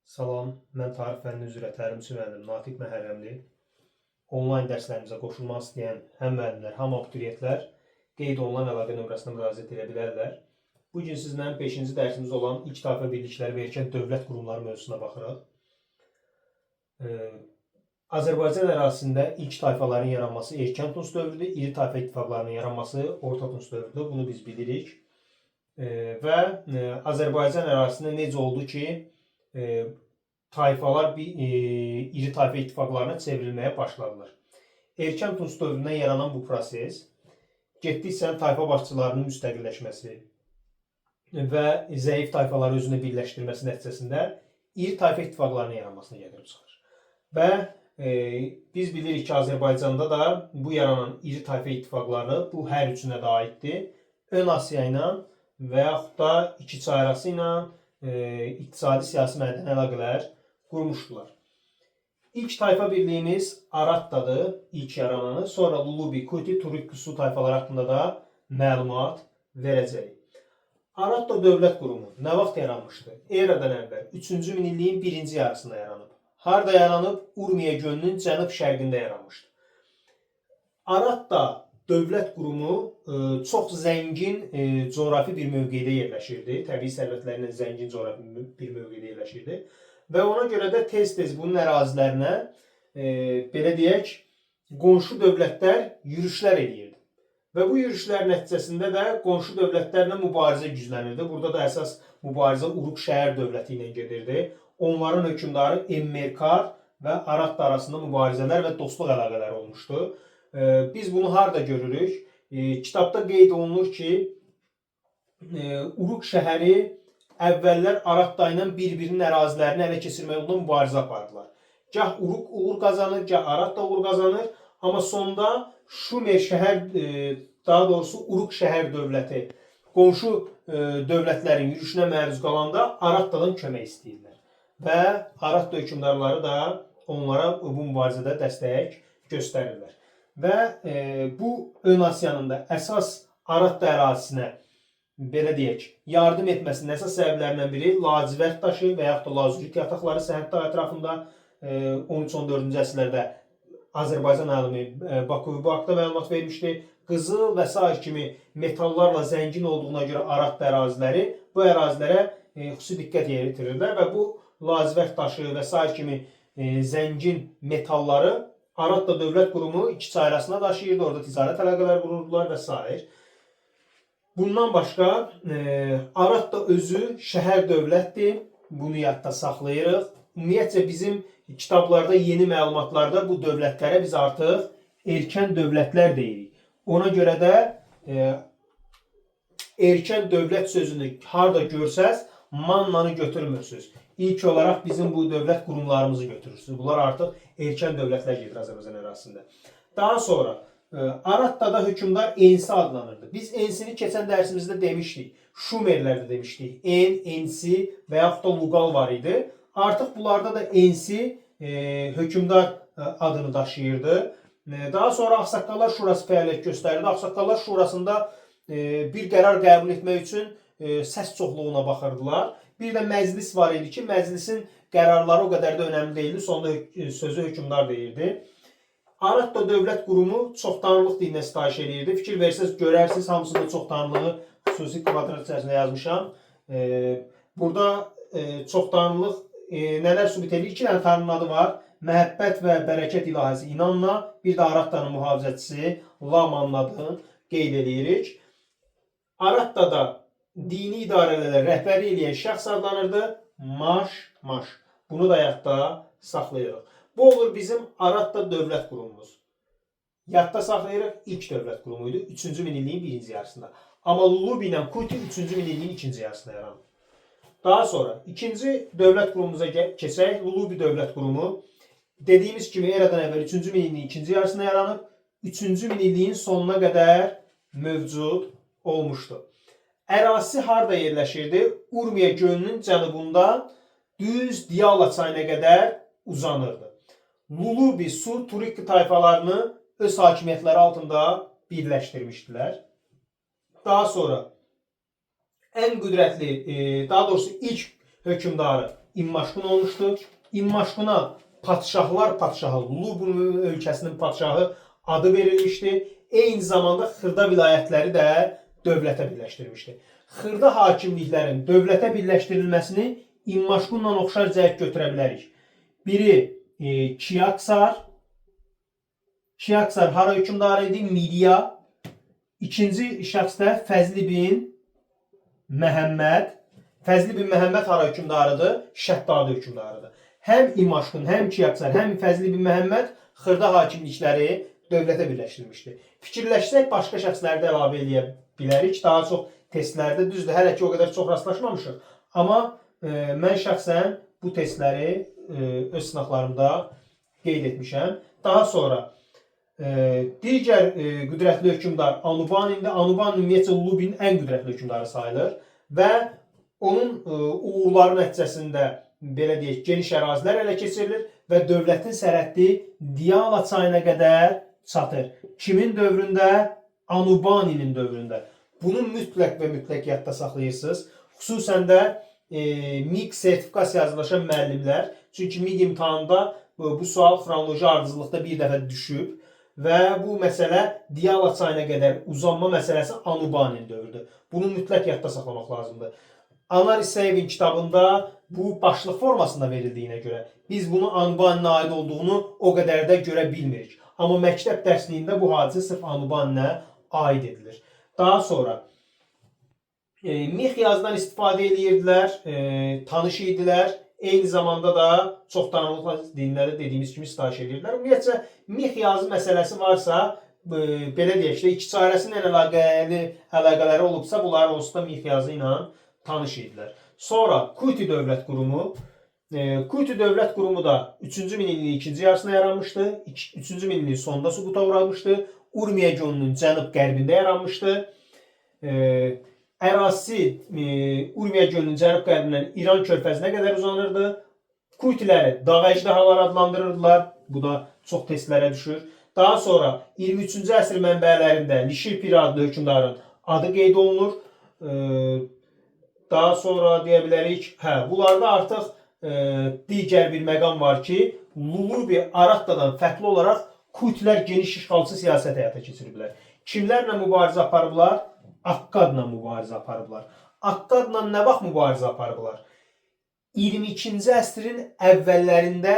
Salam, mən tarix fənni üzrə təlimçi müəllim Natiq Məhərrəmli. Onlayn dərslərimizə qoşulmaq istəyən həm müəllimlər, həm abituriyentlər qeyd olunan əlaqə nömrəsinə müraciət edə bilərlər. Bu gün sizlə 5-ci dərsimiz olan ilk tayfa birlikləri və erkən dövlət qurumları mövzusuna baxırıq. Azərbaycan ərazisində ilk tayfaların yaranması erkən Tunc dövrüdür, iri tayfa ittifaqlarının yaranması Orta Tunc dövrüdür. Bunu biz bilirik. Və Azərbaycan ərazisində necə oldu ki, tayfalar iri tayfa ittifaqlarına çevrilməyə başladılar. Erkən Tunc dövründən yaranan bu proses getdikcə tayfa başçılarının müstəqilləşməsi və zəif tayfaları özünə birləşdirməsi nəticəsində iri tayfa ittifaqlarının yaranmasına gətirib çıxarır. Və biz bilirik ki, Azərbaycanda da bu yaranan iri tayfa ittifaqları bu hər üçünə də aiddir. Ön Asiya ilə və yaxud da iki çay arası ilə iqtisadi, siyasi, mədəni əlaqələr qurmuşdular. İlk tayfa birliyimiz Arattadır, ilk yarananı. Sonra Lulubi, Kuti, Turukkusu tayfaları haqqında da məlumat verəcəyik. Aratta dövlət qurumu nə vaxt yaranmışdı? Eradan əvvəl 3-cü minilliyin birinci yarısında yaranıb. Harda yaranıb? Urmiya gölünün cənub-şərqində yaranmışdı. Aratta dövlət qurumu çox zəngin coğrafi bir mövqedə yerləşirdi. Təbii sərvətləri ilə zəngin coğrafi bir mövqedə yerləşirdi. Və ona görə də tez-tez bunun ərazilərinə belə deyək, qonşu dövlətlər yürüşlər eləyirdi. Və bu yürüşlər nəticəsində də qonşu dövlətlərlə mübarizə güclənirdi. Burada da əsas mübarizə Uruq şəhər dövləti ilə gedirdi. Onların hökmdarı Emmerkar və Aratta arasında mübarizələr və dostluq əlaqələri olmuşdu. Biz bunu harda görürük? Kitabda qeyd olunur ki, Uruq şəhəri əvvəllər Aratta ilə bir-birinin ərazilərini ələ keçirmək uğrunda mübarizə apardılar. Gah Uruq uğur qazanır, gah Aratta uğur qazanır, amma sonda Şumer şəhər, daha doğrusu Uruq şəhər dövləti qonşu dövlətlərin yürüşünə məruz qalanda Arattadan kömək istəyirlər. Və Aratta hökmdarları da onlara bu mübarizədə dəstək göstərirlər. Və bu Ön Asiyanın da əsas Aratta ərazisinə belə deyək, yardım etməsinin əsas səbəblərindən biri lacivərd daşı və yaxud da lazurit yataqları Səhənd ətrafında 13-14-cü əsrlərdə Azərbaycan alimi Bakuvi bu haqda məlumat vermişdi. Qızıl və sair kimi metallarla zəngin olduğuna görə Aratta əraziləri bu ərazilərə xüsusi diqqət yetirirlər və bu lacivərd daşı və sair kimi zəngin metalları Aratta dövlət qurumu iki çay arasına daşıyırdı, orada ticarət əlaqələri qururdular və sair. Bundan başqa Aratta özü şəhər dövlətdir. Bunu yadda saxlayırıq. Ümumiyyətcə bizim kitablarda, yeni məlumatlarda bu dövlətlərə biz artıq erkən dövlətlər deyirik. Ona görə də erkən dövlət sözünü harda görsəz, Mannanı götürmürsünüz. İlk olaraq bizim bu dövlət qurumlarımızı götürürsünüz. Bunlar artıq erkən dövlətlər gedir Azərbaycan ərazisində. Daha sonra Arattada hökmdar Ensi adlanırdı. Biz Ensini keçən dərsimizdə demişdik. Şumerlərdə demişdik. En, Ensi və yaxud da Luqal var idi. Artıq bunlarda da Ensi hökmdar adını daşıyırdı. Daha sonra Ağsaqqallar Şurası fəaliyyət göstərdi. Ağsaqqallar Şurasında bir qərar qəbul etmək üçün səs çoxluğuna baxırdılar. Bir də məclis var idi ki, məclisin qərarları o qədər də önəmli deyildi. Sonda sözü hökmdar deyirdi. Aratta dövlət qurumu çoxtanrılıq dininə sitayiş eləyirdi. Fikir versəz görərsiniz, hamısında çoxtanrılığı xüsusi kvadrat içərisində yazmışam. Burada çoxtanrılıq nələr sübut eləyir? İki dənə tanrının adı var. Məhəbbət və bərəkət ilahəsi İnanna, bir də Arattanın mühafizəçisi Lamanın adını qeyd eləyirik. Arattada dini idarələrə rəhbərlik eləyən şəxs adlanırdı. Maş, Maş. Bunu da yadda saxlayırıq. Bu olur bizim Aratta dövlət qurumumuz. Yadda saxlayırıq, ilk dövlət qurumu idi 3-cü minilliyin birinci yarısında. Amma Lulubi ilə Kuti 3-cü minilliyin ikinci yarısında yarandı. Daha sonra ikinci dövlət qurumumuza keçək. Lulubi dövlət qurumu. Dediyimiz kimi eradan əvvəl 3-cü minilliyin ikinci yarısında yaranıb, 3-cü minilliyin sonuna qədər mövcud olmuşdu. Ərazisi harda yerləşirdi? Urmiya gölünün cənubunda düz Diyala çayına qədər uzanırdı. Lulubi, Su, Turikki tayfalarını öz hakimiyyətləri altında birləşdirmişdilər. Daha sonra ən qüdrətli, daha doğrusu ilk hökmdarı İmmaşqun olmuşdu. İmmaşquna padşahlar padşahı, Lubun ölkəsinin padşahı adı verilmişdi. Eyni zamanda xırda vilayətləri də dövlətə birləşdirmişdi. Xırda hakimliklərin dövlətə birləşdirilməsini İmmaşqunla oxşar cəhd götürə bilərik. Biri Kiaksar. Kiaksar hara hökmdarı idi? Midiya. İkinci şəxs də Fəzli bin Məhəmməd. Fəzli bin Məhəmməd hara hökmdarıdır? Şəddadi hökmdarıdır. Həm İmaşqun, həm Kiaksar, həm Fəzli bin Məhəmməd xırda hakimlikləri dövlətə birləşdirmişdi. Fikirləşsək başqa şəxsləri də əlavə eləyə bilərik. Daha çox testlərdə düzdür, hələ ki o qədər çox rastlaşmamışıq. Amma mən şəxsən bu testləri öz sınaqlarımda qeyd etmişəm. Daha sonra digər qüdrətli hökmdar Anubanindir. Anubanin ümumiyyətcə Lubin ən qüdrətli hökmdarı sayılır və onun uğurları nəticəsində belə deyək, geniş ərazilər ələ keçirilir və dövlətin sərhəddi Diyala çayına qədər çatır. Kimin dövründə? Anubaninin dövründə. Bunu mütləq və mütləq yadda saxlayırsınız. Xüsusən də MİQ sertifikasiya hazırlaşan müəllimlər, çünki MİQ imtahanında bu sual xronoloji ardıcıllıqda bir dəfə düşüb və bu məsələ Diyala çayına qədər uzanma məsələsi Anubanin dövrüdür. Bunu mütləq yadda saxlamaq lazımdır. Anar İsayevin kitabında bu başlıq formasında verildiyinə görə biz bunu Anubaninə aid olduğunu o qədər də görə bilmirik. Amma məktəb dərsliyində bu hadisə sırf Anubaninə aid edilir. Daha sonra mix yazıdan istifadə edirdilər, tanış idilər. Eyni zamanda da çox tanınlıqla dinlərdə dediyimiz kimi sitayiş edirdilər. Ümumiyyətcə mix yazı məsələsi varsa, belə deyək də, iki çarəsi ilə əlaqələri olubsa, bunlar onsuz da mix yazı ilə tanış idilər. Sonra Kuti dövlət qurumu. Kuti dövlət qurumu da 3-cü minilliyin ikinci yarısında yaranmışdı. 3-cü minilliyin sonunda süquta uğramışdı. Urmiya gölünün cənub-qərbində yaranmışdı. Ərazisi Urmiya gölünün cənub-qərbindən İran körfəzinə qədər uzanırdı. Kutiləri dağ əjdahaları adlandırırdılar. Bu da çox testlərə düşür. Daha sonra 23-cü əsr mənbələrində Lişir Pir adlı hökmdarın adı qeyd olunur. Daha sonra deyə bilərik, bunlarda artıq digər bir məqam var ki, Lulubi Arattadan fərqli olaraq Kutilər geniş işğalçı siyasət həyata keçiriblər. Kimlərlə mübarizə aparıblar? Akkadla mübarizə aparıblar. Akkadla nə vaxt mübarizə aparıblar? 22-ci əsrin əvvəllərində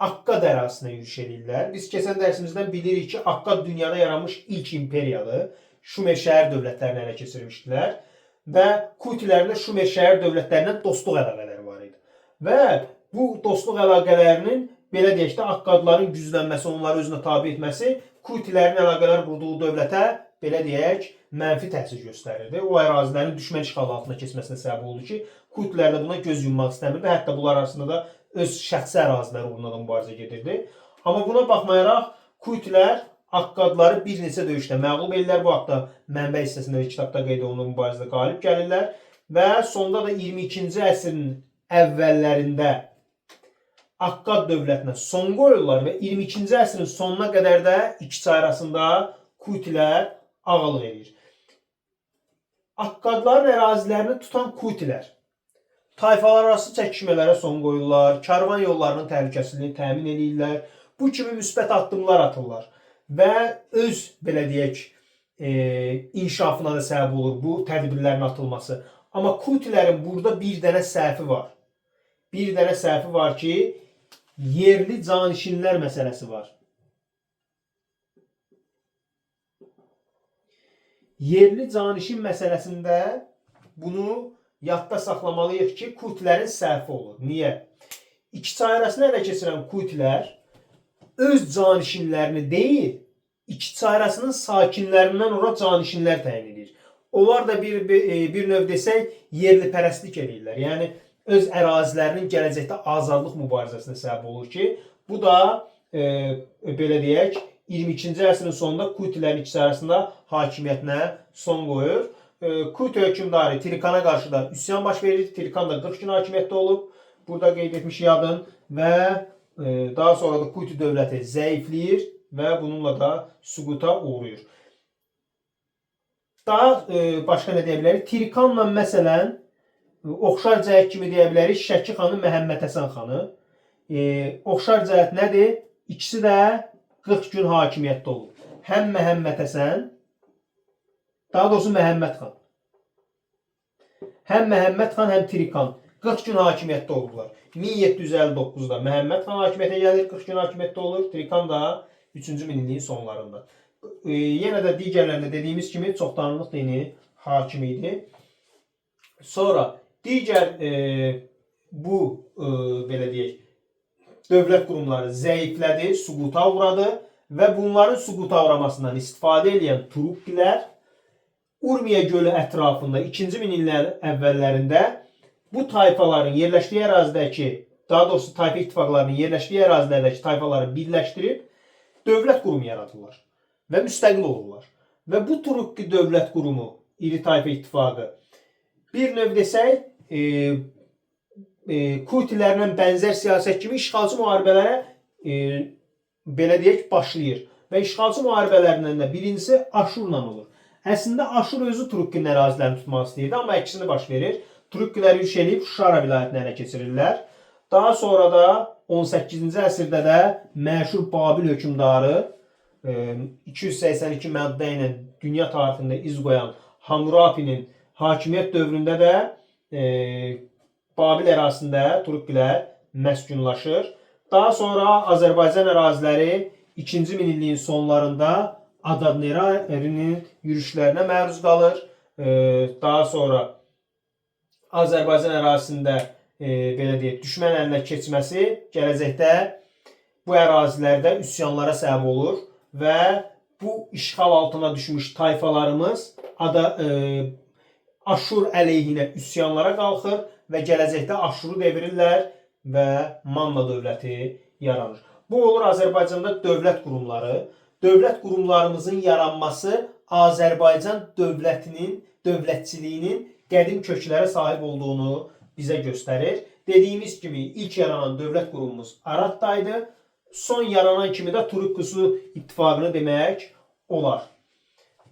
Akkad ərazisinə yürüş eləyirlər. Biz keçən dərsimizdən bilirik ki, Akkad dünyada yaranmış ilk imperiyadır. Şumer şəhər dövlətlərini ələ keçirmişdilər və Kutilərlə Şumer şəhər dövlətlərindən dostluq əlaqələri var idi. Və bu dostluq əlaqələrinin belə deyək də Akkadların güclənməsi, onları özünə tabe etməsi Kutilərin əlaqələr qurduğu dövlətə belə deyək, mənfi təsir göstərirdi. O ərazilərin düşmən işğalı altına keçməsinə səbəb oldu ki, Kutilər də buna göz yummaq istəmirdi. Hətta bunlar arasında da öz şəxsi əraziləri uğrunda da mübarizə gedirdi. Amma buna baxmayaraq Kutilər Akkadları bir neçə döyüşdə məğlub edirlər. Bu haqda mənbə hissəsində və kitabda qeyd olunur, mübarizədə qalib gəlirlər və sonda da 22-ci əsrin əvvəllərində Akkad dövlətinə son qoyurlar və 22-ci əsrin sonuna qədər də iki çay arasında Kutilər ağalıq edir. Akkadların ərazilərini tutan Kutilər tayfalar arası çəkişmələrə son qoyurlar, karvan yollarının təhlükəsizliyini təmin edirlər. Bu kimi müsbət addımlar atırlar və öz belə deyək, inkişafına da səbəb olur bu tədbirlərin atılması. Amma Kutilərin burada bir dənə səhvi var. Bir dənə səhvi var ki, yerli canişinlər məsələsi var. Yerli canişin məsələsində bunu yadda saxlamalıyıq ki, Kutilərin səhvi olur. Niyə? İki çay arasını ələ keçirən Kutilər öz canişinlərini deyil, iki çay arasının sakinlərindən ora canişinlər təyin edir. Onlar da bir növ desək yerlipərəstlik eləyirlər. Yəni öz ərazilərinin gələcəkdə azadlıq mübarizəsinə səbəb olur ki, bu da belə deyək, 22-ci əsrin sonunda Kutilərin ikisi arasında hakimiyyətinə son qoyur. Kuti hökmdarı Trikana qarşı da üsyan baş verir. Trikan da 40 gün hakimiyyətdə olub. Burada qeyd etmiş yadın və daha sonra da Kuti dövləti zəifləyir və bununla da süquta uğrayır. Daha başqa nə deyə bilərik? Trikanla məsələn Oxşar cəhət kimi deyə bilərik Şəki xanı, Məhəmməd Həsən xanı. Oxşar cəhət nədir? İkisi də 40 gün hakimiyyətdə olub. Həm Məhəmməd Həsən, daha doğrusu Məhəmməd xan. Həm Məhəmməd xan, həm Trikan 40 gün hakimiyyətdə olublar. 1759-da Məhəmməd xan hakimiyyətə gəlir, 40 gün hakimiyyətdə olur. Trikan da 3-cü minilliyin sonlarında. Yenə də digərlərində dediyimiz kimi çoxtanrılıq dini hakim idi. Sonra digər bu belə deyək, dövlət qurumları zəiflədi, süquta uğradı və bunların süquta uğramasından istifadə edən Turukkilər Urmiya gölü ətrafında 2-ci minilliyin əvvəllərində bu tayfaların yerləşdiyi ərazidəki, daha doğrusu tayfa ittifaqlarının yerləşdiyi ərazilərdəki tayfaları birləşdirib dövlət qurumu yaradırlar və müstəqil olurlar. Və bu Turukki dövlət qurumu, iri tayfa ittifaqı bir növ desək, Kutilərlə bənzər siyasət kimi işğalçı müharibələrə belə deyək, başlayır. Və işğalçı müharibələrindən də birincisi Aşurla olur. Əslində Aşur özü Turukkinin ərazilərini tutmaq istəyirdi, amma əksini baş verir. Turukkilər yürüş eləyib Şuşara vilayətinə ələ keçirirlər. Daha sonra da 18-ci əsrdə də məşhur Babil hökmdarı 282 maddə ilə dünya tarixində iz qoyan Hammurapinin hakimiyyət dövründə də Babil ərazisində Turukkilər məskunlaşır. Daha sonra Azərbaycan əraziləri 2-ci minilliyin sonlarında Adad-nirarinin yürüşlərinə məruz qalır. Daha sonra Azərbaycan ərazisində belə deyək, düşmən əlinə keçməsi gələcəkdə bu ərazilərdə üsyanlara səbəb olur və bu işğal altına düşmüş tayfalarımız Aşur əleyhinə üsyanlara qalxır və gələcəkdə Aşuru devirirlər və Manna dövləti yaranır. Bu olur Azərbaycanda dövlət qurumları. Dövlət qurumlarımızın yaranması Azərbaycan dövlətinin, dövlətçiliyinin qədim köklərə sahib olduğunu bizə göstərir. Dediyimiz kimi ilk yaranan dövlət qurumumuz Aratta idi. Son yaranan kimi də Turukkusu ittifaqını demək olar.